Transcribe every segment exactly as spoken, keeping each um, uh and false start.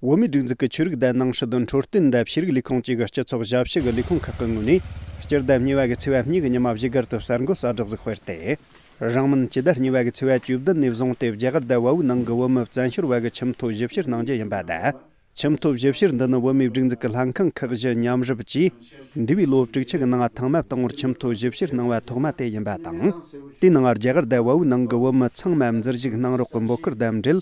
བོད་མིའི་སྒྲིག་འཛུགས་ཀྱི་ཆོས་རིག་དང་ནང་སྲིད་འཕྲོད་བསྟེན་དང་ཤེས་རིག་ལས་ཁུངས་བཅས་ཀྱི་སྤྱི་ཚོགས་ཞབས་ཞུ་གི་ལས་ཁུངས་ཁག་གི་ངོས་ནས། སྤྱི་ཟླ་གཉིས་པ་གི་ཚེས་པ་གཉིས་ཀྱི་ཉི་མ་བཞུགས་སྒར་དུ་གསར་འགོད་གསལ་བསྒྲགས་ཤིག་སྤེལ་ཏེ། རིང་མིན་སྤྱི་ཟླ་གཉིས་པ་གི་ཚེས་པ་བཅུ་བདུན་ནས་བཟུང་སྟེ་རྒྱ་གར་དང་བལ་པོའི་ནང་གི་བོད་མི་བཙན་བྱོལ་བ་གི་ཁྱིམ་ཐོ་ཞིབ་བཤེར་གནང་རྒྱུ་ཡིན་པ་དང་། ཁྱིམ་ཐོ་ཞིབ་བཤེར་འདི་ནི་བོད་མིའི་སྒྲིག་འཛུགས་ཀྱི་ལྷན་ཁང་ཁག་བཞི་མཉམ་རུབ་ཀྱིས། འདས་པའི་ལོ་དྲུག་ཅུ་གི་ནང་ཐེངས་མ་དང་པོར་ཁྱིམ་ཐོ་ཞིབ་བཤེར་གནང་བ་ཐོག་མ་དེ་ཡིན་པ་དང་། དེའི་ནང་རྒྱ་གར་དང་བལ་པོའི་ནང་གི་བོད་མི་ཚང་མ་འཛུལ་ཞུགས་གནང་རོགས་ཀྱི་འབོད་སྐུལ་དང་འབྲེལ།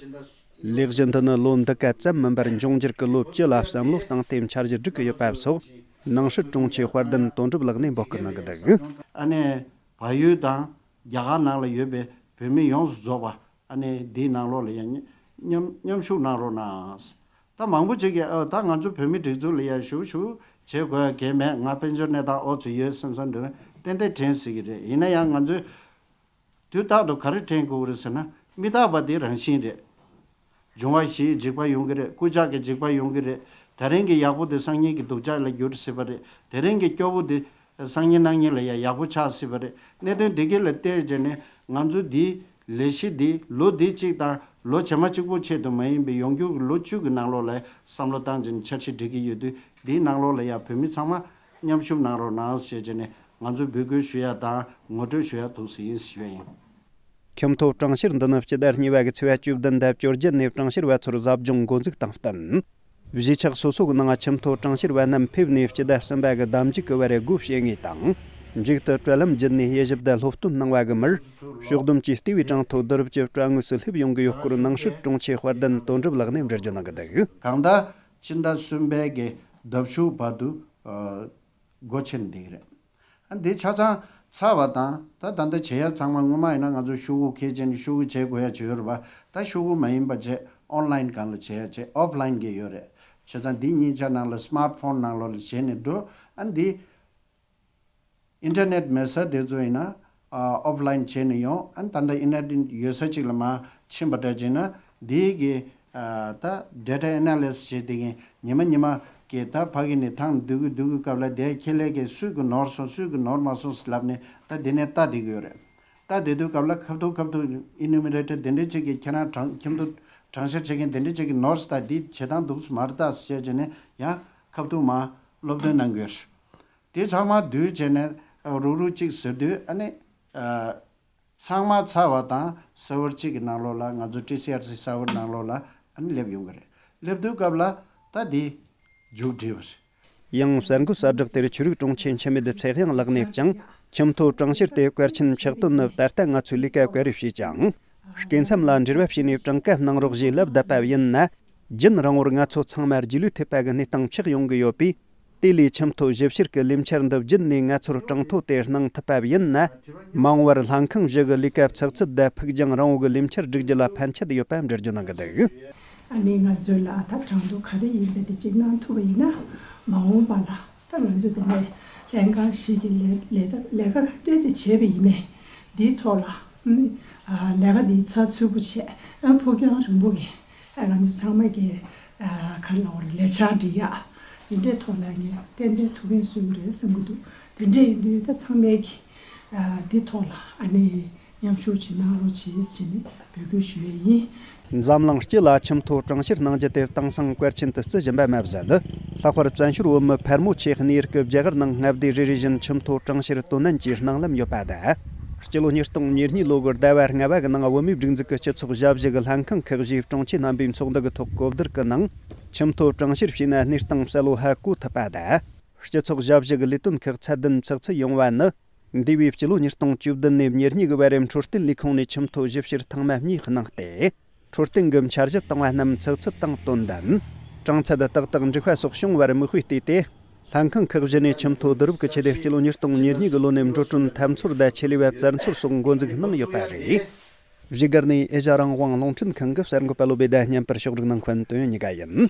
ལས་གཞི་འདི་ནི་ལོ་འདི་ག་ཙམ་མིན་པར་འབྱུང་འགྱུར་གྱི་ལོ་བཅུ་ལ་བསམ་བློ་བཏང་སྟེ་འཆར་གཞི་སྒྲིག་གི་ཡོད་པ་སོགས། ནང་སྲིད་དྲུང་ཆེ་དཔལ་ལྡན་དོན་གྲུབ་ལགས་ནས་འབོད་སྐུལ་གནང་གི་འདུག་ཨ་ནེ། བལ་ཡུལ་དང་རྒྱ་གར་ནང་ལ་ཡོད་པའི་བོད་མི་ཡོངས་སུ་རྫོགས་པ་ཨ་ནེ་འདིའི་ནང་ལོགས་ལ་ཡང་མཉམ་མཉམ་ཞུགས་གནང་རོགས་གནང་། ད་མང་པོ་ཅིག་གིས་ཨ་ད་ང་ཚོ་བོད་མི་སྒྲིག་འཛུགས་ལ་ཡང་ཞུགས་ཞུགས་བྱེད་དགོས་ཡ་གལ་མེད། ང་དཔལ་འབྱོར་གནས་སྟངས་ཨོ་ཙི་ཡོད་བསམ་བསམ་འདྲ་བོ་ཏན་ཏན་དྲན་སྲིད་ཀྱི་རེད། ཡིན་ན་ཡང་ང་ཚོས་དུས་རྟག་ཏུ་ག་རེ་དྲན་དགོས་ཀྱི་རེད་ཟེར་ན། མི་རྟག་པ་དེ་རང་བཞིན་རེད། འབྱུང་བ་བཞིའི་འཇིགས་པ་ཡོང་གི་རེད། རྐུ་ཇག་གི་འཇིགས་པ་ཡོང་གི་རེད། དེ་རིང་གི་ཡག་པོ་དེ་སང་ཉིན་གྱི་སྡུག་ཅག་ལ་འགྱུར་སྲིད་པ་རེད། དེ་རིང་གི་སྐྱོ་པོ་དེ་སང་ཉིན་གནངས་ཉིན་ལ་ཡང་ཡག་པོ་ཆགས་སྲིད་པ་རེད། གནད་དོན་འདི་ག་ལ་བལྟས་བྱས་ནས་ང་ཚོ་འདིའི་ལས་གཞི་འདི་ལོ་འདི་གཅིག་དང་ལོ་རྗེས་མ་གཅིག་པོ་ཆེད་དུ་མ་ཡིན་པའི་ཡོང་རྒྱུ་གི་ལོ་བཅུ་གི་ནང་ལོགས་ལ་བསམ་བློ་བཏང་བྱས་ནས་འཆར་གཞི་སྒྲིག་གི་ཡོད་དུས། འདིའི་ནང་ལོགས་ལ་ཡང་བོད་མི་ཚང་མ་མཉམ་ཞུགས་གནང་རོགས་གནང་ཞེས་བྱས་ནས་ང་ཚོས་འབོད་སྐུལ་ཞུ་ཡ་དང་ངོ་སྤྲོད་ཞུ་ཡ་ཐུགས་སུ་ཡིན་ཞུ་ཡ་ཡིན། ཁྱིམ་ཐོ་གྲངས་བཤེར་འདི་ནི་སྤྱི་ཟླ་གཉིས་པ་གི་ཚེས་པ་བཅུ་བདུན་དང་བཅོ་བརྒྱད་ནས་གྲངས་བཤེར་བ་ཚོར་ཟབ་སྦྱོང་འགོ་འཛུགས་དང་བསྟུན། གཞིས་ཆགས་སོ་སོ་གི་ནང་ཁྱིམ་ཐོ་གྲངས་བཤེར་བ་རྣམས་ཕེབས་ནས་སྤྱི་ཟླ་གསུམ་པ་གི་ཟླ་མཇུག་གི་བར་སྒོ་ཕྱེ་ངེས་དང་། མཇུག་ཏུ་དྲ་ལམ་བརྒྱུད་ནས་དབྱེ་ཞིབ་དང་སློབ་སྟོན་གནང་བ་གི་མིར། ཕྱོགས་བསྡོམས་ཀྱིས་ལྟེ་བའི་གྲངས་ཐོ་བསྡུ་རུབ་ཀྱི་དྲ་ངོས་སུ་སླེབས་ཡོང་གི་ཡོད་སྐོར་ནང་སྲིད་དྲུང་ཆེ་དཔལ་ལྡན་དོན་གྲུབ་ལགས་ནས་འགྲེལ་བརྗོད་གནང་གི་འདུག་གང་ལྟར་ཕྱི་ཟླ་གསུམ་པའི་གི་ཟླ་མཇུག་བར་དུ་ཨ་སྒོ་ཕྱེ་ནས་བསྡད་ཀྱི་རེད། ཨ་འདི་ཆ་ཚང་ཚར་བ་དང་། ད་ད་ལྟ་བྱེད་ཡ་ཚང་མ་སྔོན་མ་ཡིན་ན་ང་ཚོ་ཤོག་གུ་འཁྱེར་བྱས་ནས་ཤོག་གུ་བྱེད་དགོས་ཡ་བྱེད་ཡོད་རེད་པ། ད་ཤོག་གུ་མ་ཡིན་པ་བྱས་ཨོན་ལའིན་སྒང་ལ་བྱེད་ཡ་བྱེད། ཨོཕ་ལའིན་གྱི་ཡོད་རེད། བྱས་ཙང་འདི་གཉིས་ཆ་ནང་ལ་སི་མཱར་ཕོན་ནང་ལོགས་ལ་བྱས་ནས་འགྲོ། ཨ་འདི་ཨིན་ཊར་ནེཊ་མེད་ས་དེ་ཚོ་ཡིན་ན་ཨ་ཨོཕ་ལའིན་བྱས་ནས་ཡོང་། ཨ་ད་ལྟ་ཨིན་ཊར་ནེཊ་ཡོད་ས་གཅིག་ལ་མར་ཕྱིན་པ་འདྲ་བྱས་ན་འདི་གི་ཨ་ད་ཌེ་ཊ་ཨེ་ན་ལི་སིས་བྱེད་དེ་གིན་ཉི་མ་ཉི་མ་གི་ད་ཕ་གི་ནས་ཐང་བསྡུ་གི་བསྡུ་གི་སྐབས་ལ་དེ་ཁེ་ལས་ཀྱི་སུས་ཀྱི་ནོར་སོང་སུས་ཀྱི་ནོར་མ་སོང་ཟེར་ལབ་ནས་ད་དེ་ནས་ལྟ་བསྡད་ཀྱི་ཡོད་རེད། ལྟ་བསྡད་དུས་སྐབས་ལ་ཁ་ཐུག་ཁ་ཐུག་ཨི་ནུ་མི་རེ་ཊར་དེ་འདྲ་ཅིག་གིས་ཁྱེད་རང་གྲངས་ཁྱིམ་ཐོ་གྲངས་བཤེར་བྱེད་མཁན་དེ་འདྲ་ཅིག་གིས་ནོར་སོང་ད་འདི་བྱེད་སྟངས་འདུག་སེ་མ་རེད་ད་ཟེར་བྱས་ནས་ཡང་ཁ་ཐུག་མར་སློབ་སྟོན་གནང་གི་ཡོད་རེད། དེ་ཚང་མ་བསྡུས་བྱས་ནས་རུག་རུག་ཅིག་ཟེར་དུས་ཨ་ནི་ཨ་ཚང་མ་ཚར་བ་དང་སར་ཝར་གཅིག་གི་ནང་ལོགས་ལ་ང་ཚོ་ཊི་སི་ཨར་སི་སར་ཝར་ནང་ལོགས་ལ་ཨ་ནི་སླེབས་ཡོང་གི་རེད། སླེབས་དུས་སྐབས་ལ་ད་འདི་མཇུག་སྒྲིལ་བ་རེད། ཡང་གསར་འགོད་གསལ་བསྒྲགས་དེར་ཆོས་རིག་དྲུང་ཆེ་འཆི་མེད་ཚེ་དབྱངས་ལགས་ནས་ཀྱང་། ཁྱིམ་ཐོ་གྲངས་བཤེར་དེ་གལ་ཆེན་ཆགས་དོན་ནི་ད་ལྟ་ང་ཚོས་ལས་ཀ་ག་རེ་བྱས་ཀྱང་། སྐྱེ་མཚམས་ལ་འབྲེལ་བ་བྱས་ནས་གྲངས་ཀ་གནང་རོགས་ཞེས་ལབ་བསྡད་པ་ཡིན་ན། རྒྱུན་རིང་བོར་ང་ཚོ་ཚང་མ་རྗེས་ལུས་ཐེབས་པ་གི་གནས་སྟངས་ཆགས་ཡོང་གི་ཡོད་པས། དེ་ལས་ཁྱིམ་ཐོ་ཞིབ་བཤེར་གྱི་ལས་འཆར་འདི་བརྒྱུད་ནས་ང་ཚོར་གྲངས་ཐོ་དེ་གནང་ཐུབ་པ་ཡིན་ན། མ་འོངས་པར་ལྷན་ཁང་བཞི་གི་ལས་ཀ་ཚགས་ཚུད་དང་ཕུགས་རྒྱང་རིང་བོ་གི་ལས་འཆར་སྒྲིག་རྒྱུ་ལ་ཕན་ཆད་ཡོད་པ་འགྲེལ་བརྗོད་གནང་གི་འདུག་ཨ་ནི་ང་ཚོའི་ལ་ད་གྲངས་ཐོ་ག་རེ་ཡིན་པ་དེ་གཅིག་གནང་ཐུབ་པ་ཡིན་ན། མ་འོངས་པ་ལ་ད་ང་ཚོ་དེ་ནས་ལྷན་ཁང་ཞིག་གི་ལས་ལས་ལས་ཀ་ག་འདྲས་ཅིག་བྱས་པ་ཡིན་ནའི་འདིའི་ཐོག་ལ་ཨ་ནི་ལས་ཀ་འདི་ཚགས་ཚུད་པོ་བྱས། ཨ་ཕུགས་རྒྱང་རིང་པོ་གི་ཨ་ང་ཚོ་ཚང་མ་གི་ཨ་ག་རེ་ལབ་དགོས་རེད། ལས་འཆར་སྒྲིག་ཡ་འདི་འདྲའི་ཐོག་ལ་ངས་ཏན་ཏན་ཐུགས་ཕན་གསོས་ཀྱི་རེད་བསམ་གྱི་འདུག་དེ་འདྲས་ཡིན་དུས་ད་ཚང་མས་གི་ཨ་འདི་ཐོག་ལ་ཨ་ནི་མཉམ་ཞུགས་ཅིག་གནང་རོགས་བྱེད་ཅེས་ནས་འབོད་སྐུལ་ཞུ་ཡས་ཡིན། འཛམ་གླིང་སྤྱི་ལ་ཁྱིམ་ཐོ་གྲངས་བཤེར་གནང་རྒྱུ་དེ་དེང་སང་གལ་ཆེན་དུ་བརྩི་བཞིན་པ་མ་ཟད། ལྷག་པར་བཙན་བྱོལ་བོད་མི་ཕལ་མོ་ཆེ་གནས་ཡུལ་གྱི་རྒྱ་གར་ནང་མངའ་སྡེ་རེ་རེ་བཞིན་ཁྱིམ་ཐོ་གྲངས་བཤེར་དོ་ནན་གྱི་སྣང་ལམ་ཡོད་པ་དང་། སྤྱི་ལོ་ཉིས་སྟོང་ཉེར་གཉིས་ལོ་གི་ཟླ་བ་ལྔ་པ་གི་ནང་བོད་མིའི་སྒྲིག་འཛུགས་ཀྱི་སྤྱི་ཚོགས་ཞབས་ཞུ་གི་ལྷན་ཁང་ཁག་བཞིའི་དྲུང་ཆེ་རྣམ་པའི་ཚོགས་འདུ་གི་ཐོག་གོ་བསྡུར་གྱི་ནང་། ཁྱིམ་ཐོ་གྲངས་བཤེར་བྱས་ན་གནས་སྟངས་གསལ་བོ་ཧ་གོ་ཐུབ་པ་དང་། སྤྱི་ཚོགས་ཞབས་ཞུ་གི་ལས་དོན་ཁག་ཚད་ལྡན་ཚགས་ཚུད་ཡོང་བ་ནི། འདས་པའི་སྤྱི་ལོ་ཉིས་སྟོང་བཅུ་བདུན་ནས་ཉེར་གཉིས་ཀྱི་བར་འཕྲོད་བསྟེན་ལས་ཁུངས་ནས་ཁྱིམ་ཐོ་ཞིབ་བཤེར་ཐེངས་མ་གཉིས་གནང་སྟེ། འཕྲོད་བསྟེན་གྱི་འཆར་གཞི་བཏིང་བ་རྣམས་ཚགས་ཚུད་དང་དོན་ལྡན། གྲངས་ཚད་ཏག་ཏག་འགྲིག་པ་སོགས་བྱུང་བར་མིག་དཔེ་བལྟས་ཏེ། ལྷན་ཁང་ཁག་བཞི་ནས་ཁྱིམ་ཐོ་བསྡུ་རུབ་ཀྱི་ཆེད་དུ་སྤྱི་ལོ་ཉིས་སྟོང་ཉེར་གཉིས་ཀྱི་ལོ་ནས་འགྲོ་གྲོན་ཐབས་ཚོར་དང་ཆེད་ལས་པ་བཙལ་འཚོལ་སོགས་འགོ་འཛུགས་གནང་ཡོད་པ་རེད། བཞུགས་སྒར་ནས་ཨེ་ཤ་རང་དབང་རླུང་འཕྲིན་ཁང་གི་གསར་འགོད་པ་བློ་བྷེ་དང་མཉམ་པར་ཕྱོགས་སྒྲིག་གནང་མཁན་དོན་གཉིས་ཀ་ཡིན།